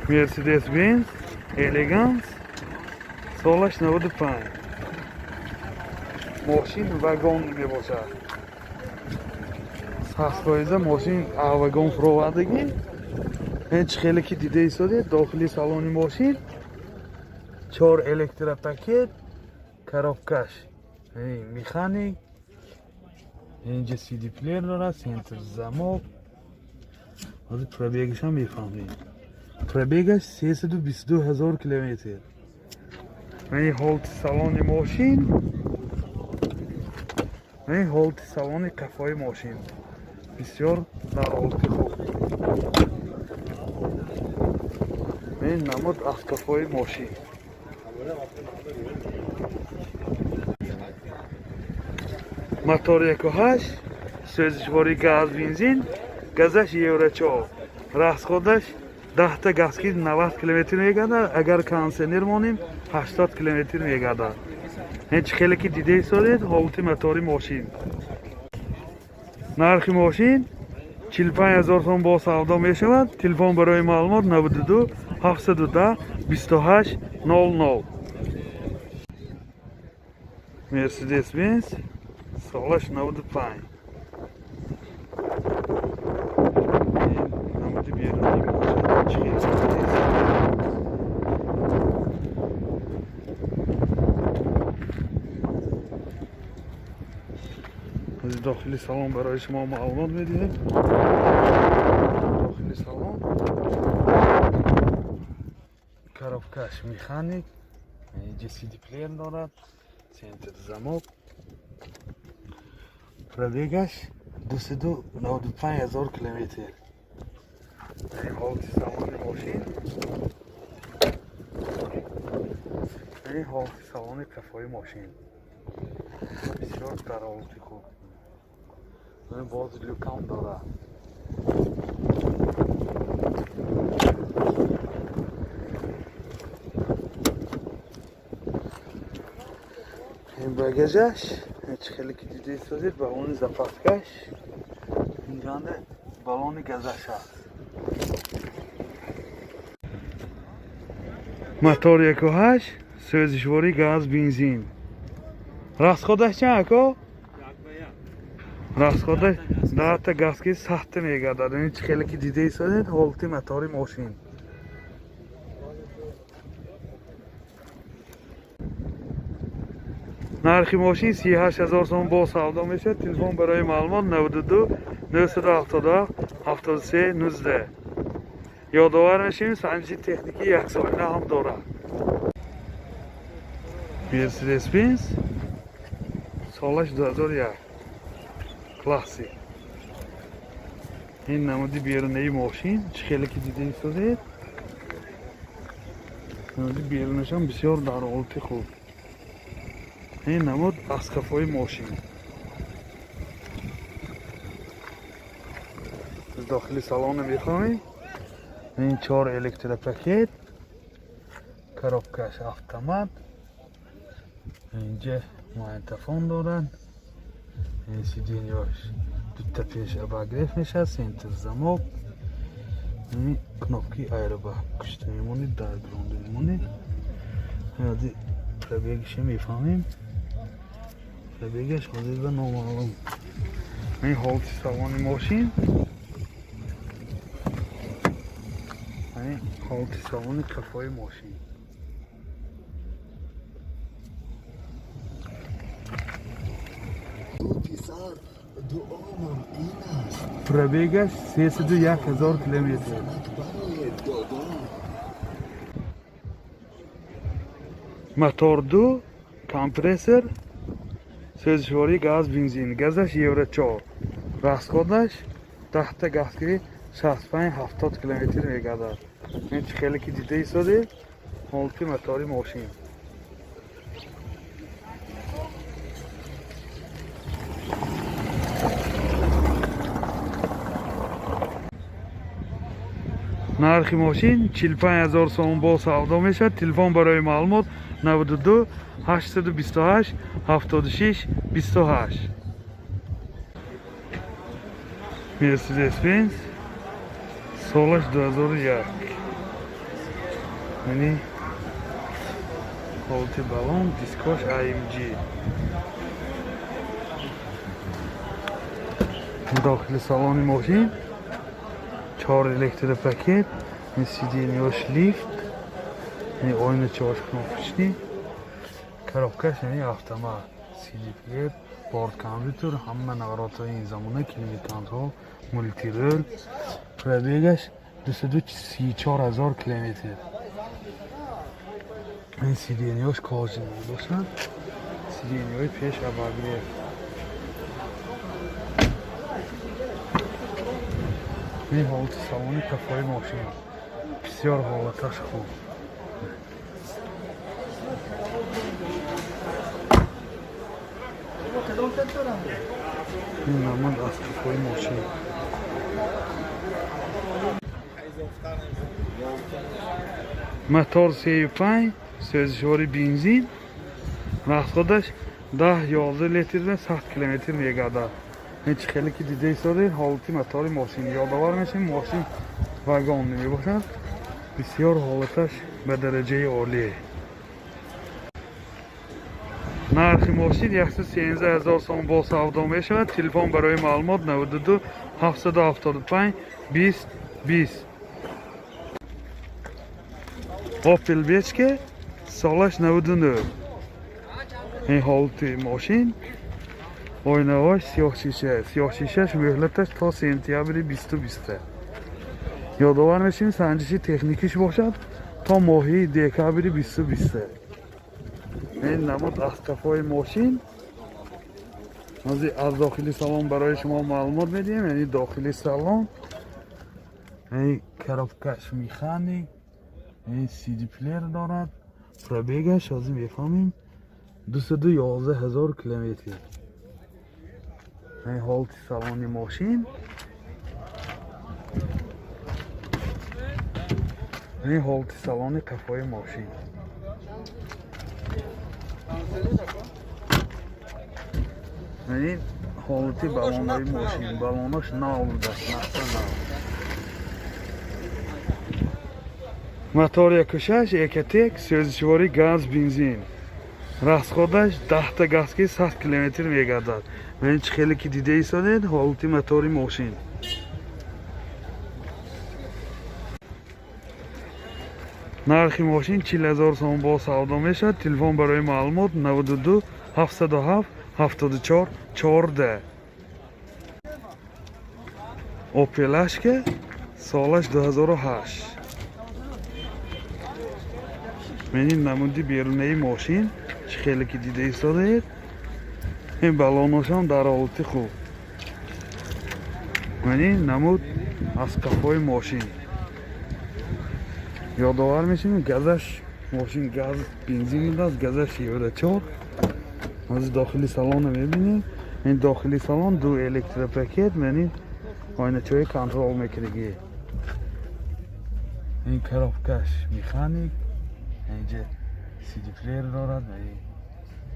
Мерседес Бенз Элеганс, солаш 95. Мошин вагон мебошад. 100% мошин вагон фуровардагӣ. Ҳеҷ хеле ки дида истодед, дохили салони мошин чор электропакет, коробкаш механик, инҷа CD плеер дорад, центр замок. Ҳозир пробегашам мефаҳмем. Пробегаш 322 ҳазор километр. Ин ҳолати салони мошин, ин ҳолати салони қафои мошин бисёр дар ҳолати хуб. Ин намуд аз қафои мошин. Мотор 1.8, сӯзишвори газ бензин, газаш евро 4. Расходаш 10та газки 90 километр мегардад, агар кондиционер монем 80 километр мегардад. Ҳеҷ хеле ки дида истодед, ҳолати мотори мошин. Нархи мошин 45 ҳазор сом бо савдо мешавад. Телефон барои маълумот 92 710 28 00. Мерседес Бенз, солаш 95. Намуди берунӣ мошин чӣ хел дидаед? Аз дохили салон барои шумо маълумот медиҳем. Дохили салон коробкаш механик, инҷа CD плеер дорад, центр замок. Пробегаш 295 ҳазор километр. Ин ҳолати салони мошин, ин ҳолати салони қафои мошин бисёр дар ҳолати хуб. Боз люкам дорад. Ин багажаш чӣ хеле ки дида истодед, баллони запаскаш инҷанда, баллони газаш ҳаст. Мотор 1.8, сӯзишворӣ газ бензин. Расходаш чанд, ако? Расходаш 10та газки 100та мегардад. Ин чӣ хеле ки дида истодед, ҳолати мотори мошин. Нархи мошин 38 ҳазор сом бо савдо мешавад. Телефон барои маълумот 92 977 73 19. Ёдовар мешавем, санҷиши техникӣ яксолина ҳам дорад. Мерседес Бенз, солаш 2001, классик. Ин намуди берунаи мошин чӣ хеле ки дида истодед, намуди берунашам бисёр дар ҳолати хуб. Ин намуд аз қафои мошин. Аз дохили салона мехоҳем. Ин чор электропакет, коробкаш автомат, инҷа магнитофон дорад, ин сиденьяш дута пеш обогрев мешавад, центр замок, ин кнопки аэробак кушта мемонед, дар гронда мемонед. Ҳади пробегиша мефаҳмем. Пробегаш ҳозир ба номаълум. Ин ҳолати салони мошин, ин ҳолати салони қафои мошин. Писар, дуомам ин аст. Пробегаш 301 ҳазор километр. Занак бароед, додо. Мотор 2, компрессор, сӯзишворӣ газ бензин, газаш евро 4. Расходаш 10та газки 65-70 километр мегардад. Ин чӣ хеле ки дида истодед, ҳолати мотори мошин. Нархи мошин 45 ҳазор сомон бо савдо мешавад. Телефон барои маълумот 92 828 76 28. Мерседес Бенз, солаш 2001. Яъне ҳолати балон, дискош AMG. Дохили салони мошин чор электропакет, сиденьёш лифт, оиначаош кнопочный, коробкаш яъне автомат, CD плеер, борткомпютер, ҳама наворотҳои ин замона, климат контрол, мультирул. Пробегаш 234 000 километр. Ин сиденьёш кожаный мебошад, сиденьёи пеш обогрев. Ин ҳолати салони кафои мошин, бисёр ҳолаташ хуб. Ин намуд аз кафои мошин. Мотор 3,5, сӯзишвори бензин, расходаш 10-11 литрдан 100 километр мегардад. Ҳеч хеле ки дида истодед, ҳолати мотори мошин. Ёдовар мешавем, мошин вагон мебошад, бисёр ҳолаташ ба дараҷаи олие. Нархи мошин 113 000 сом, бо савдо мешавад. Телефон барои маълумот 92 775 20 20. Opel Vectra, солаш 99. Ин ҳолати мошин, оинаҳош сиёҳшиша, сиёҳшишаш мӯҳлаташ то сентябри 2020. Ёдовар мешавем, санҷиши техникиш бошад то моҳи декабри 2020. Ин намуд аз кафои мошин. Аз дохили салон барои шумо маълумот медиҳем. Яъне дохили салон, яъне коробкаш механик, яъне CD плеер дорад. Пробегаш ҳозир мефаҳмем, 211 000 километр. Яъне ҳолати салони мошин, яъне ҳолати салони қафои мошин, яъне ҳолати балонои мошин. Балонош нав будааст, нақша нав. Мотор 1,6 Ecotec, сӯзишворӣ газ бензин, расходаш 10-та газки 100 километр мегардад. Ва чӣ хеле ки дида истодед, ҳолати мотори мошин. Нархи мошин 40 000 сом, бо савдо мешавад. Телефон барои маълумот 92 707 74 14. Opel Astra, солаш 2008. Менин намуди берунаи мошин, чӣ хеле ки дида истодаед. Ин балоношам дар ҳолати хуб. Манин намуд аз қафои мошин. Ёдовар мешавем, газаш мошин газ бензин будааст, газаш евро 4. Ҳозир дохили салонро мебинем. Ин дохили салон ду электропакет, манин оиначаҳои контрол мекунагӣ. Ин коробкаш механик, инҷа CD плеер дорад ва ин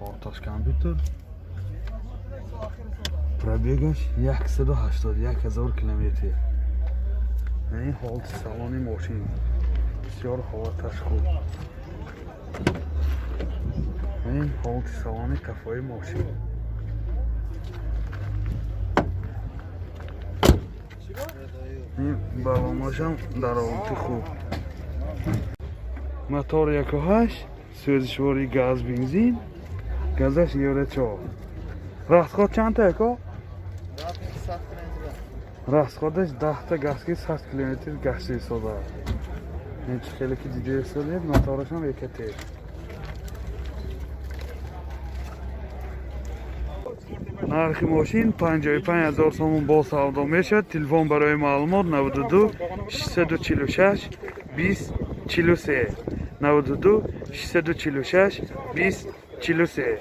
бортош компютер. Пробегаш 181 000 километр. Ин ҳолати салони мошин, бисёр ҳолаташ хуб. Ин ҳолати салони қафои мошин. Ин балоношам дар ҳолати хуб. Мотор 1,8, сӯзишвори газ бензин, газаш евро 4. Расход чандта, яко? Расходаш 10-та газки 100 километр гашта истодааст. Ин чӣ хеле ки дида истодед, моторашам Ecotec. Нархи мошин 55 000 сомон, бо савдо мешавад. Телефон барои маълумот 92 646 20 43, 92 646 20 43.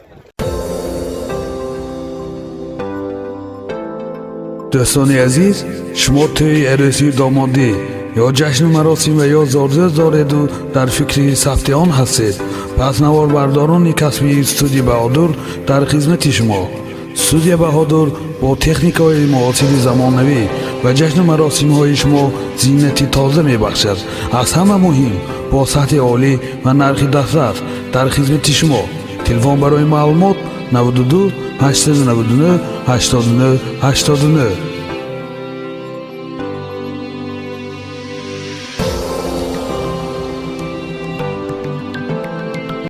Дӯстони азиз, шумо тӯи арӯсию домодӣ ё ҷашну маросим ва ё зодрӯз дореду дар фикри сабти он ҳастед, пас наворбардорони касбии студия Баҳодур дар хизмати шумо. Студия Баҳодур бо техникаҳои муосири замонавӣ. Ба ҷашну маросимҳои шумо зинати тоза мебахшад. Аз ҳама муҳим, бо сатҳи олӣ ва нархи дастрас дар хизмати шумо. Телефон барои маълумот: 92 899 89 89.